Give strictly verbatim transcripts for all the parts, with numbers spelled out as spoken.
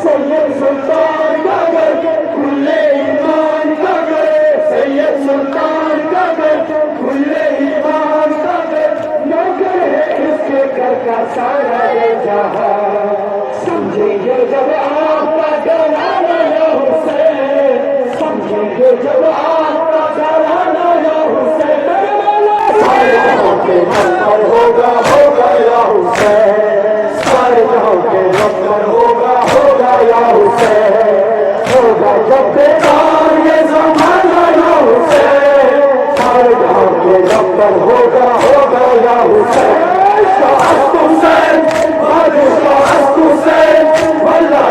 سید سلطان کا گھر، کھلے ایمان کا گھر، سید سلطان کا گھر، کھلے ایمان کا گھر، نوکر ہے اس کے گھر کا سارا یہ جہاں۔ سمجھیں گے جب آپ کا گھرانا یا حسین، سمجھیں گے جب آپ کا گھرانا یا حسین۔ سارے جہاں کے نمبر ہوگا، ہوگا یا حسین۔ سارے جہاں کے نمبر ہوگا، ہوگا یا حسین۔ ہوگا جب بیدار یہ زمانہ یا حسین۔ سارے جہاں کے نمبر ہوگا، ہوگا یا حسین۔ شاہ حسین، بادشاہ حسین، واللہ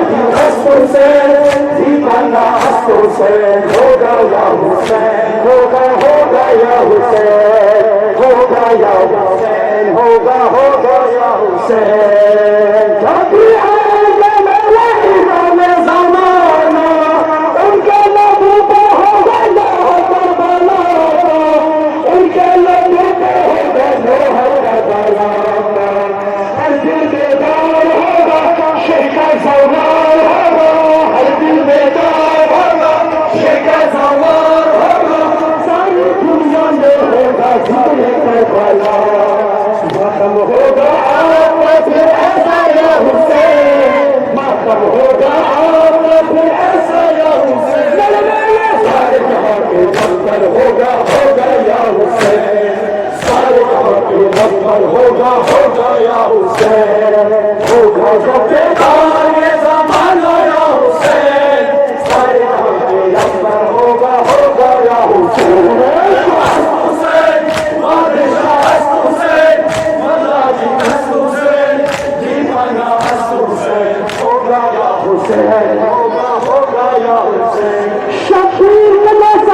حسین، دیوانہ حسین، ہوگا یا حسین، ہوگا، ہوگا یا حسین، ہوگا یا حسین، ہوگا، ہوگا یا حسین۔ جب بھی آئیں گے میرے امام زمانہ، ان کے لبوں پہ ہوگا لوح کربلا، ان کے لبوں پہ ہوگا لوح کربلا۔ ہر دل بیدار ہوگا، شیخ کا سوار ہوگا، ہر دل بیدار ہوگا، شیخ کا سوار ہوگا، ساری دنیا میں ہوگا ذکر کربلا۔ ماتم ہوگا آپ کا پھر ایسا یا حسین، ماتم ہوگا آپ کا پھر ایسا یا حسین۔ سارے جہاں کے اندر ہوگا، ہوگا یا حسین۔ سارے جہاں کے اندر ہوگا، ہوگا یا حسین۔ ہوگا جب بیدار یہ زمانہ یا حسین۔ سارے جہاں کے اندر ہوگا، ہوگا یا حسین۔ حسین، بادشاہ حسین، ملاجی حسین، دیوانہ حسین، ہوگا یا حسین، ہوگا، ہوگا یا حسین۔ شبیر نماز